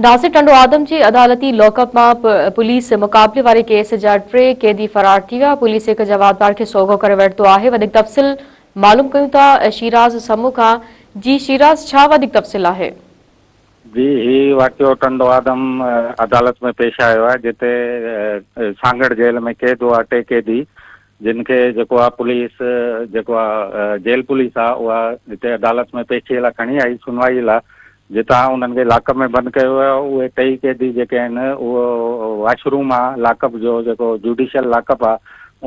ناصر ٽنڊو آدم جي عدالتي lock up مان پوليس مقابلي واري ڪيس جا ٽي قيدي فرار ٿي ويا، پوليس هڪ جوابدار کي سوگهو ڪري ورتو آهي، وڌيڪ تفصيل معلوم ڪيون ٿا شيراز سمون کان، جي شيراز ڇا وڌيڪ تفصيل آهي؟ جي هي واقعو ٽنڊو آدم عدالت ۾ پيش آيو آهي جتي سانگهڙ جيل ۾ قيد هئا ٽي قيدي جن کي جيڪو آهي پوليس جيڪو آهي جيل پوليس آهي اها هتي عدالت ۾ پيشي لاء کڻي آئي شنوائي لاء جتان انهن کي لاڪ اپ ۾ بند ڪيو ويو اهي ٽئي قيدي جيڪي آهن اهو واش روم آهي لاڪ اپ جو جيڪو جوڊيشل لاڪ اپ آهي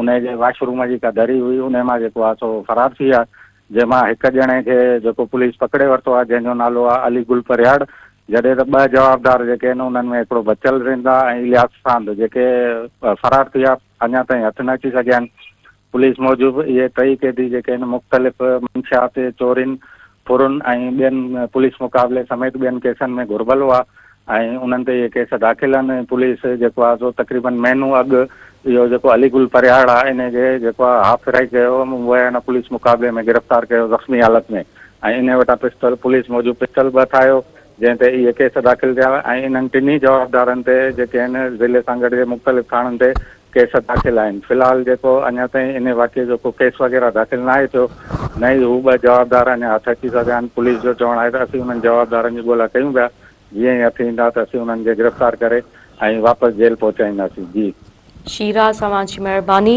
ان جي واش روم جي ڪا دري هئي ان مان جيڪو آهي سو فرار ٿي ويا جنهن مان هڪ ڄڻي کي جيڪو پوليس پڪڙي ورتو آهي جنهن جو نالو آهي علي گل پرهياڙ جڏهن ته ٻه جوابدار جيڪي آهن انهن ۾ هڪڙو بچل رند آهي ۽ الياس ساند جيڪي فرار ٿي ويا اڃا تائين هٿ نه اچي سگهيا آهن. پوليس موجب اهي ٽئي قيدي جيڪي آهن مختلف منشيات، چورين، ڦرن ۽ ٻين پوليس مقابلي سميت ٻين ڪيسن ۾ گهربل هئا ۽ انهن تي اهي ڪيس داخل آهن ۽ پوليس جيڪو آهي سو تقريبن مهينو اڳ اهو جيڪو علي گل پرهياڙ آهي انهي کي جيڪو آهي هاف فرائي ڪيو مبينا پوليس مقابلي ۾ گرفتار ڪيو زخمي حالت ۾ ۽ انهي وٽان پسٽل پوليس موجب پسٽل به هٿ آيو جنهن تي اهي ڪيس داخل ٿيا ۽ انهن ٽنهي جوابدارن تي جيڪي آهن ضلعي سانگهڙ جي مختلف ٿاڻن تي ڪيس داخل آهن. في الحال جيڪو اڃا تائين انهي واقعي جو ڪو ڪيس وغيره داخل ناهي ٿيو نه ئي هو ٻه جوابدار اڃا هٿ اچي سگهيا آهن. پوليس جو چوڻ آهي ته اسين انهن جوابدارن جي ڳولا ڪيون پيا جيئن ئي هٿ ايندا ته اسين انهن کي گرفتار ڪري ۽ واپس جيل پهچائينداسين. جي. شيراز اوهان جي مهرباني.